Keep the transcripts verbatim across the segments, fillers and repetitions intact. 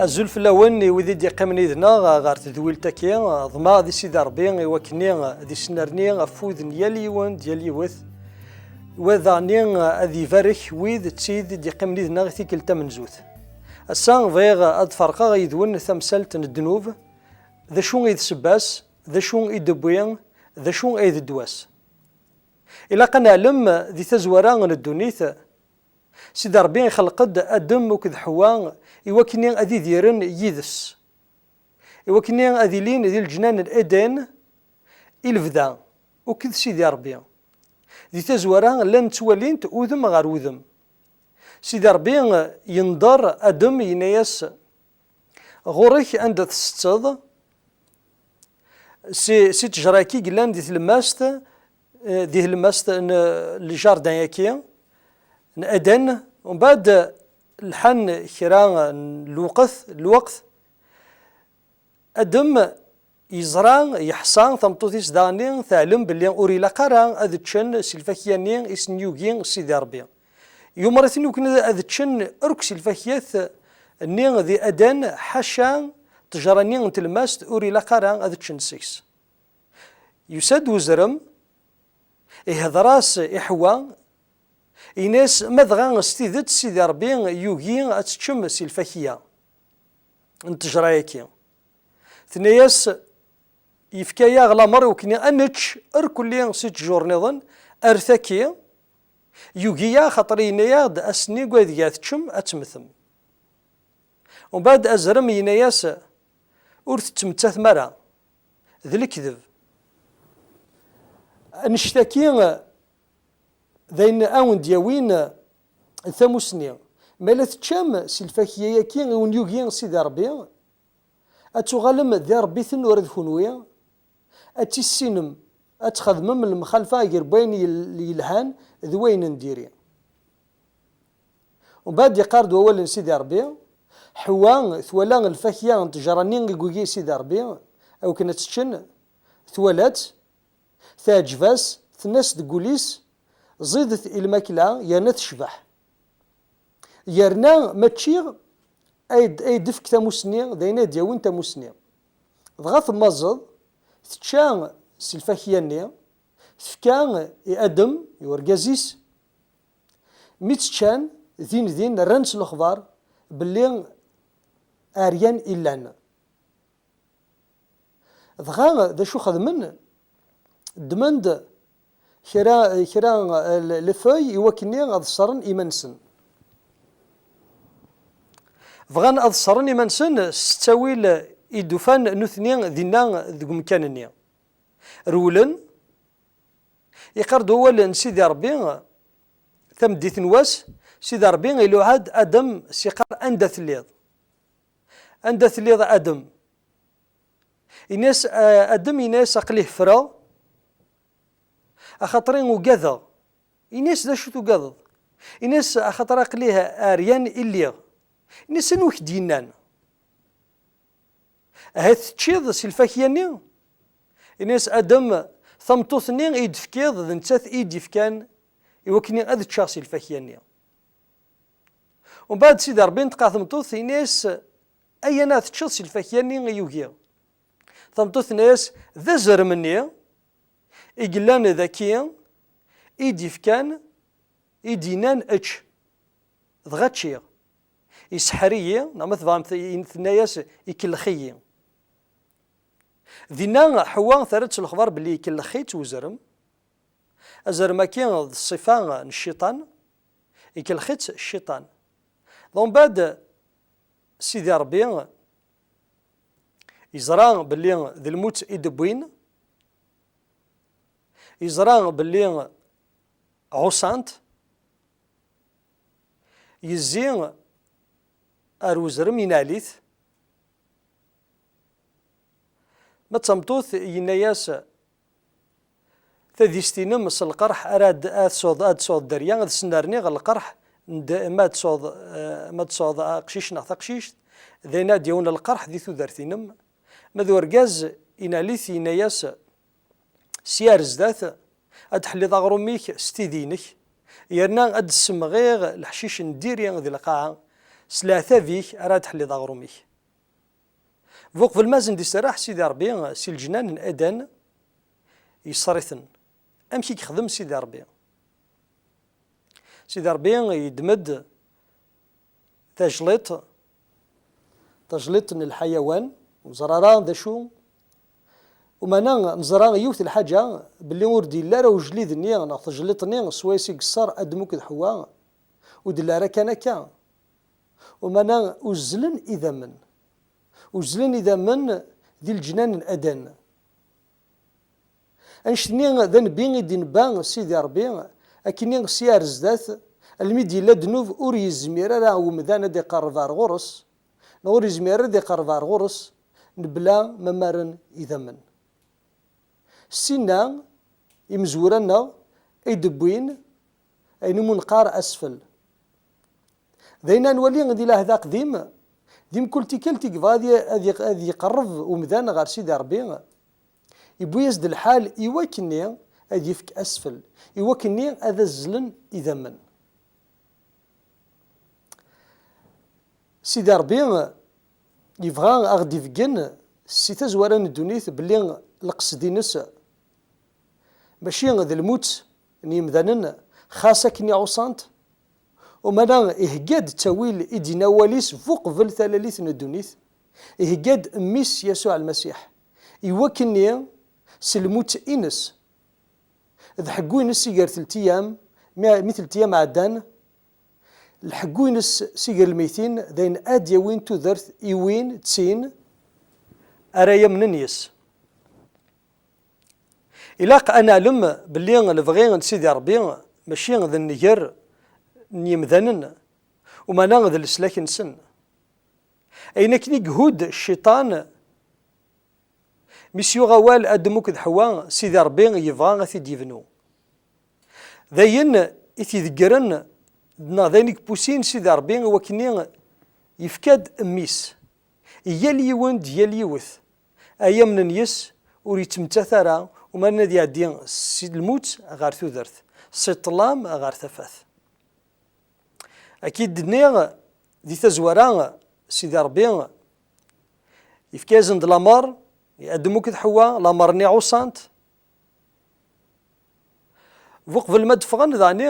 Azul fell-awen i wid i d-yeqqimen yid-neɣ ɣer tedwilt-agi. Ḍmeɛ di Sidi Ṛebbi i wakken ad isnerni afud n yal yiwen d yal yiwet, wa daɣen ad ibarek wid d tid i d-yeqqimen yid-neɣ i tikkelt tamenzut. Ass-a bɣiɣ ad ferqeɣ yid-wen tamsalt n ddnub, d acu i d ssebba-s, d acu i d-tewwi, d acu ay d ddwa-s. Ilaq ad neɛlem di tazwara n ddunit, Sidi Ṛebbi ixleq-d Adem akked Ḥewwa i wakken ad idiren yid-s, i wakken ad ilin di leǧnan n Eden i lebda akked Sidi Ṛebbi. Di tazwara llan ttwalin-t udem ɣer udem. Sidi Ṛebbi yenḍer Adem, yenna-yas: "Ɣur-k anda tsetteḍ, si, si ttejra-agi yellan di tlemmast, eh, di tlemmast n, eh, ljardin-agi n Eden." Umbeɛd lḥan kra n lweqt, lweqt, Adem yeẓra, yeḥṣa, tameṭṭut-is daɣen teɛlem belli ur ilaq ara ad ččen si lfakya-nni i sen-yugi Sidi Ṛebbi. Yumeṛ-iten i wakken ad ččen akk si lfakyat-nni di Eden, ḥaca ttejra-nni n tlemmast ur ilaq ara ad ččen seg-s. Yusa-d uzrem, ihder-as i Ḥewwa, yenna-yas: "Ma dɣa s tidet Sidi Ṛebbi yugi ad teččem si lfakya n ttejra-agi?" Tenna-yas: "Yefka-yaɣ lameṛ i wakken ad nečč irkelli si ttjur-nniḍen, ar tagi yugi-yaɣ, xaṭer yenna-yaɣ-d: 'Ass-nni deg ara teččem, ad temmtem.'" Umbeɛd azrem yenna-yas: "Ur tettmettatem ara, d lekdeb. Annect-agi d ayen a wen-d-yawin tamusni. Ma la teččam si lfakya-agi i wen-yugi Sidi Ṛebbi, ad tuɣalem d iṛebbiten ula d kunwi, ad tissinem ad txedmem lemxalfa gar wayen yel-, yelhan d wayen n diri." Umbeɛd yeqqar-d wawal n Sidi Ṛebbi: Ḥewwa twala lfakya n ttejra-nni i yugi Sidi Ṛebbi akken ad tt-ččen, twala-tt, teɛǧeb-as, tenna-s deg wul-is: "Ẓidet i lmakla yerna tecbeḥ." Yerna ma ččiɣ, ay d-, ay d-tefk tamusni, d ayen ay d-yawin tamusni. Dɣa temmaẓeḍ, tečča si lfakya-nni, tefka i Adem, i urgaz-is. Mi tt-ččan, din din rran s lexbar belli ɛeryan i llan. Dɣa d acu xedmen? Ddmen-d kra, kra, eh, les feuilles i wakken ad ṣṣren iman-nsen. Bɣan ad ṣṣren iman-nsen s ttawil i d-ufan nutni dinna deg umkan-nni. Rewlen, yeqqar-d wawal n Sidi Ṛebbi, tameddit n wass, Sidi Ṛebbi iluɛa-d Adem, s-iqqar: "Anda telliḍ? Anda telliḍ a Adem?" Ini-as, a-, Adem ini-as: "Aql-i ffreɣ, axaṭer ugadeɣ." Ini-as: "D acu tugadeḍ?" Ini-as: "Axaṭer aql-i ɛeryan i lliɣ." Ini-as: "Anwa i k-d-yennan? Ahat teččiḍ si lfakya-nni?" Ini-as Adem: "Tameṭṭut-nni i yi-d-tefkiḍ, d nettat i yi-d-yefkan i wakken ad ččeɣ si lfakya-nni." Umbeɛd Sidi Ṛebbi inṭeq ɣer tmeṭṭut, ini-as: "Ay anaɣ teččeḍ si lfakya-nni i yugi?" Tameṭṭut tenna-as: "D azrem-nni i yellan daki i d-yefkan, i d-yennan ečč, dɣa ččiɣ. Iseḥḥer-iyi, neɣ ma tebɣam t-, tenna-yas ikellex-iyi." Dinna Ḥewwa terra-tt s lexbar belli ikellex-itt uzrem. Azrem-agi d ṣṣifa n cciṭan, ikellex-itt cciṭan. Umbeɛd Sidi Ṛebbi yeẓra belli d lmut i d-wwin, yeẓra belli ɛuṣan-t, yezzi ar uzrem, ineɛl-it. Ma d tameṭṭut, yenna-yas: "Tadist-inem s lqerḥ ara d-, ad tesɛuḍ, ad tesɛuḍ dderya, ad sen-rniɣ lqerḥ n d-, ma ad tesɛuḍ, eh, ma ad tesɛuḍ aqcic neɣ taqcict, d ayen ad d-yawin lqerḥ di tudert-inem." Ma d urgaz, ineɛl-it, yenna-yas: "Sya ar zdat, ad d-ḥelliḍ aɣrum-ik s tidi-inek, yerna ad d-ssemɣiɣ leḥcic n diri di lqaɛa, s leɛtab-ik ara d-ḥelliḍ aɣrum-ik." Bu qbel ma asen-d-iserreḥ Sidi Ṛebbi si leǧnan n Aden, yesser-iten. Amek i yexdem Sidi Ṛebbi? Sidi Ṛebbi yeddem-d tajliṭ, tajliṭ n lḥayawan, ur neẓri ara d acu. Umana neẓra yiwet n lḥaǧa, belli ur d-yelli ara ujlid-nni neɣ tajliṭ-nni swayes i yesser Adem akked Ḥewwa, ur d-yelli ara kan akka. Umana uzzlen idammen. Uzzlen idammen di leǧnan n Aden. Annect-nni d anebbi i d-inebba Sidi Ṛebbi, akkenni sya ar zdat, almi d-yella ddnub ur yezmir ara umdan ad iqerreb ar ɣur-s, neɣ ur yezmir ara ad iqerreb ar ɣur-s, mebla ma mmaren idammen. Sinna, imezwura-nneɣ i d-wwin ayen umi neqqar asfel. D ayen ad nwali di Lɛehd Aqdim, di mkul tikkelt i yebɣa ad y-, ad y-, ad iqerreb umdan ɣer Sidi Ṛebbi, yewwi-as-d lḥal i wakken-nni ad yefk asfel, i wakken-nni ad azzlen idammen. Sidi Ṛebbi yebɣa a ɣ-d-ibeggen si tazwara n ddunit belli lqesd-ines mačči d lmut n yemdanen, xas akken i ɛuṣant, umana ihegga-d ttawil i d-yenna wawal-is bu qbel talalit n ddunit, ihegga-d mmi-s Yasuɛ Lmasiḥ, i wakken-nni s lmut-ines d ḥeggu-ines si gar telt iyam, mi, mi telt iyam ɛeddan, lḥeggu-ines si gar lmeytin, d ayen ad d-yawin tudert i win, d tin, ara yamnen yes. Ilaq ad neɛlem belli lebɣi n Sidi Ṛebbi mačči d nnger n yemdanen, umana d leslak-nsen. Ayen akken i ihudd Cciṭan, mi s-yuɣ awal Adem akked Ḥewwa, Sidi Ṛebbi yebɣa ad t-id-yebnu. D ayen i t-ideggren, neɣ d ayen i yeppusin Sidi Ṛebbi i wakken-nni yefka-d mmi-s. I yal yiwen d yal yiwet, ay amnen yes, ur yettmettat ara, umaren ad iɛeddi si lmut ɣer tudert, si ṭṭlam ɣer tafat. Akka i d-nniɣ di tazwara, Sidi Ṛebbi yefka-yasen-d lameṛ, i Adem akked Ḥewwa, lameṛ-nni ɛuṣant. Bu qbel ma d-ffɣen, daɣni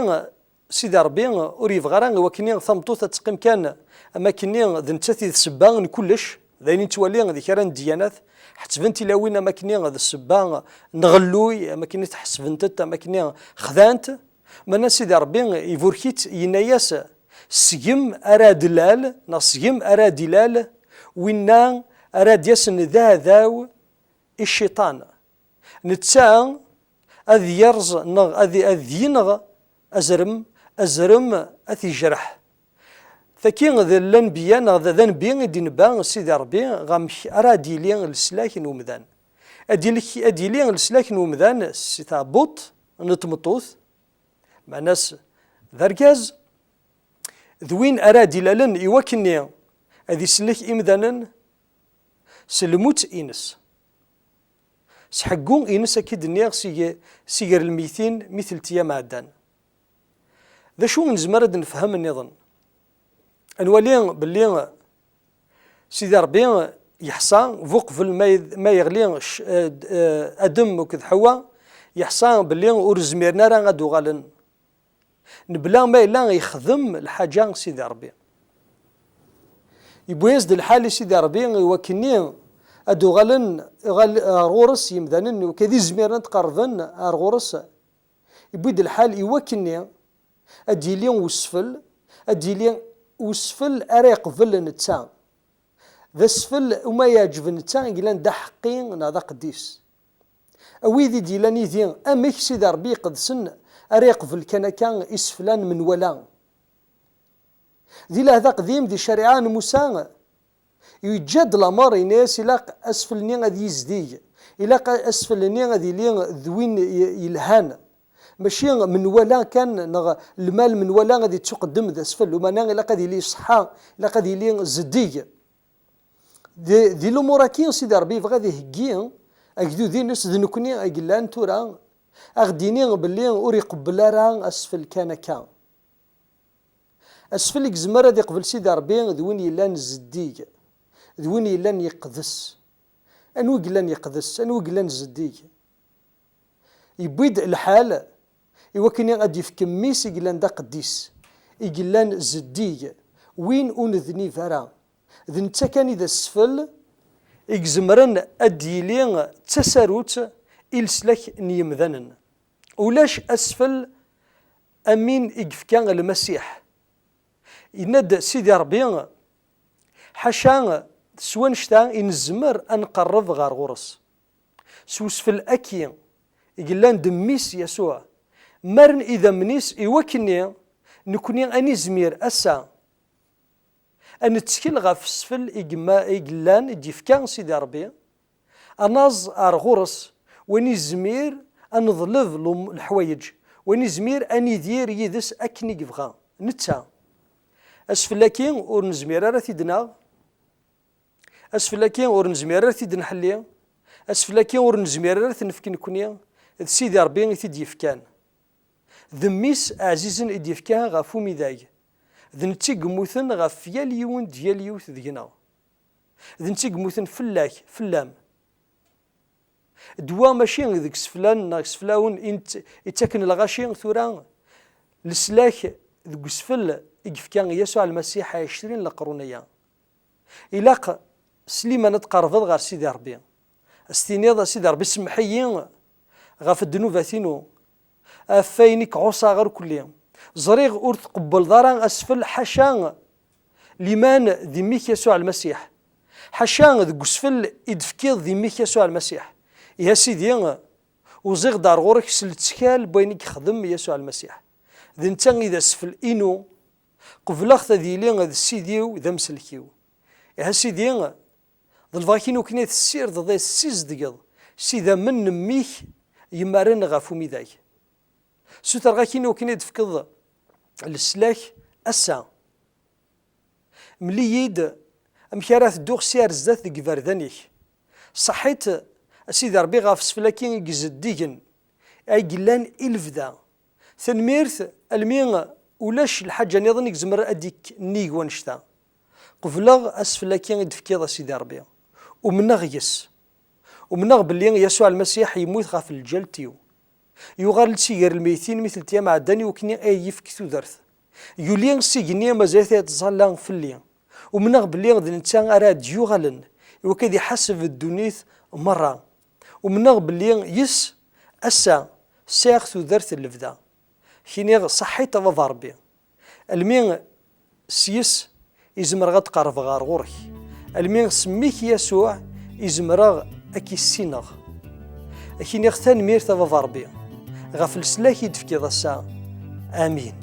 Sidi Ṛebbi ur yebɣi ara i wakken-nni tameṭṭut ad teqqim kan am akken-nni d nettat i d ssebba n kullec, d ayen i nettwali di kra n ddyanat, ḥettben tilawin am akken-nni d ssebba n ɣelluy, am akken-nni ḥesbent-t am akken-nni xdant. Mana Sidi Ṛebbi iburek-itt, yenna-yas: "Seg-m ara d-ilal, neɣ seg-m ara d-ilal winna ara d-yasen d aɛdaw i Cciṭan. Netta ad yerẓ neɣ ad, ad yenɣ azrem, azrem ad t-yejreḥ." Tagi d lanbiya, neɣ d, d anbi i d-inebba Sidi Ṛebbi ɣef wamek ara d-yili leslak n umdan. Ad yili, ad yili leslak n umdan si tɛebbuṭ n tmeṭṭut, meɛna-s d argaz, d win ara d-ilalen i wakken-nni ad isellek imdanen s lmut-ines, s ḥeggu-ines, akka i d-nniɣ, si, si gar lmeytin mi telt iyam ɛeddan. D acu i nezmer ad nefhem nniḍen? Ad nwali belli Sidi Ṛebbi yeḥṣa, bu qbel ma, ma yeɣli c-, eh, d-, eh, Adem akked Ḥewwa, yeḥṣa belli ur zmiren ara ad uɣalen mebla ma yella yexdem lḥaǧa Sidi Ṛebbi. Yewwi-yas-d lḥal i Sidi Ṛebbi i wakken-nni ad uɣalen, uɣal-, ɣer ɣur-s yemdanen, i wakken ad izmiren ad qerrben ɣer ɣur-s. Yewwi-d lḥal i wakken-nni ad d-yili usfel, ad d-yili usfel ara yeqbel netta. D asfel umi yeɛǧeb netta i yellan d aḥeqqi neɣ d aqeddis. A wid i d-yellan yid-i, amek Sidi Ṛebbi iqedsen ara yeqbel kan akka iseflan menwala? Di Lɛehd Aqdim, di ccariɛa n Musa, yeǧǧa-d lameṛ, yenna-yas ilaq asfel-nni ad yizdig, ilaq asfel-nni ad yili d win y-, yelhan. Mačči menwala kan, neɣ lmal menwala ad yettuqeddem d asfel, umana ilaq ad yili ṣṣeḥḥa, ilaq ad yili zeddig. Di, di lumuṛ-agi, Sidi Ṛebbi yebɣa ad iheggi agdud-ines, d nekkni ay yellan tura, a ɣ-d-yini belli ur iqebbel ara asfel kan akka. Asfel i yezmer ad iqbel Sidi Ṛebbi d win yellan zeddig, d win yellan yeqdes. Anwa i yellan yeqdes? Anwa i yellan zeddig? Yewwi-d lḥal i wakken ad d-yefk mmi-s i yellan d aqeddis, i yellan zeddig, win ur nednib ara. D netta kan i d asfel i izemren ad d-yili d tasarut i leslak n yemdanen. Ulac asfel am win i yefka Lmasiḥ. Yenna-d Sidi Ṛebbi, ḥaca s wannect-a i nezmer ad nqerreb ɣer ɣur-s. S usfel-agi i yellan d mmi-s Yasuɛ, mmaren idammen-is i wakken nekni ad nizmir ass-a ad nettkel ɣef usfel i yemma-, i yellan, i d-yefka Sidi Ṛebbi, ad naẓ ar ɣur-s, win izmir ad neḍleb lum-, leḥwayeǧ, win izmir ad nidir yid-s akken i yebɣa. Netta, asfel-agi ur nezmir ara ad t-id-naɣ, asfel-agi ur nezmir ara ad t-id-nḥelli, asfel-agi ur nezmir ara ad t-nefk nekni, d Sidi Ṛebbi i t-id-yefkan. D mmi-s ɛzizen i d-yefka ɣef umidag. D netta i yemmuten ɣef yal yiwen d yal yiwet deg-neɣ. D netta i yemmuten fell-ak, fell-am. Ddwa mačči deg iseflan neɣ iseflawen i nett-, i ttaken lɣaci tura, leslak deg usfel i yefka Yasuɛ Lmasiḥ ɛecrin leqrun-aya. Ilaq s liman ad tqerrbeḍ ɣer Sidi Ṛebbi. Ad s-tiniḍ, a Sidi Ṛebbi, semmeḥ-iyi ɣef ddnubat-inu, ɣef wayen i k-ɛuṣaɣ irkelli. Ẓriɣ ur tqebbleḍ ara asfel ḥaca liman di mmi-k Yasuɛ Lmasiḥ. Ḥaca deg usfel i d-tefkiḍ di mmi-k Yasuɛ Lmasiḥ. Ihi a Sidi, uẓiɣ-d ar ɣur-k s lettkal n wayen i yexdem Yasuɛ Lmasiḥ. D netta i d asfel-inu. Qebleɣ-t ad yili d Sidi-w, d amsellek-iw. Ihi a Sidi, ḍelbeɣ-ak-in wakken ad tessirdeḍ, ad tessizedgeḍ s idammen n mmi-k yemmaren ɣef umidag. Sutreɣ-ak-in wakken ad d-tefkeḍ leslak ass-a. Mel-iyi-d amek ara tedduɣ si ar zdat deg iberdan-ik. Ṣaḥit, a Sidi Ṛebbi, ɣef usfel-agi i izeddigen, ay yellan i lebda. Tanemmirt, almi ulac lḥaǧa nniḍen i yezmer ad d-yekk nnig wannect-a. Qebleɣ asfel-agi i d-tefkiḍ, a Sidi Ṛebbi. Umneɣ yes. Umneɣ belli Yasuɛ Lmasiḥ yemmut ɣef lǧalt-iw. Yuɣal-d si gar lmeytin mi teltiyam ɛeddan i wakken ay yefk tudert. Yuli s igenni mazal-it yettẓalla fell-i. Umneɣ belli d netta ara d-yuɣalen i wakken ad iḥaseb ddunit merra. Umneɣ belli yes, ass-a, sɛiɣ tudert n lebda. Kiniɣ, ṣaḥit a baba Ṛebbi. Almi s yes i zemreɣ ad qerrbeɣ ɣer ɣur-k. Almi s mmi-k Yasuɛ i zemreɣ ad k-issineɣ. Ad k-iniɣ tanemmirt a baba Ṛebbi ɣef leslak i d-tefkiḍ ass-a. Amin.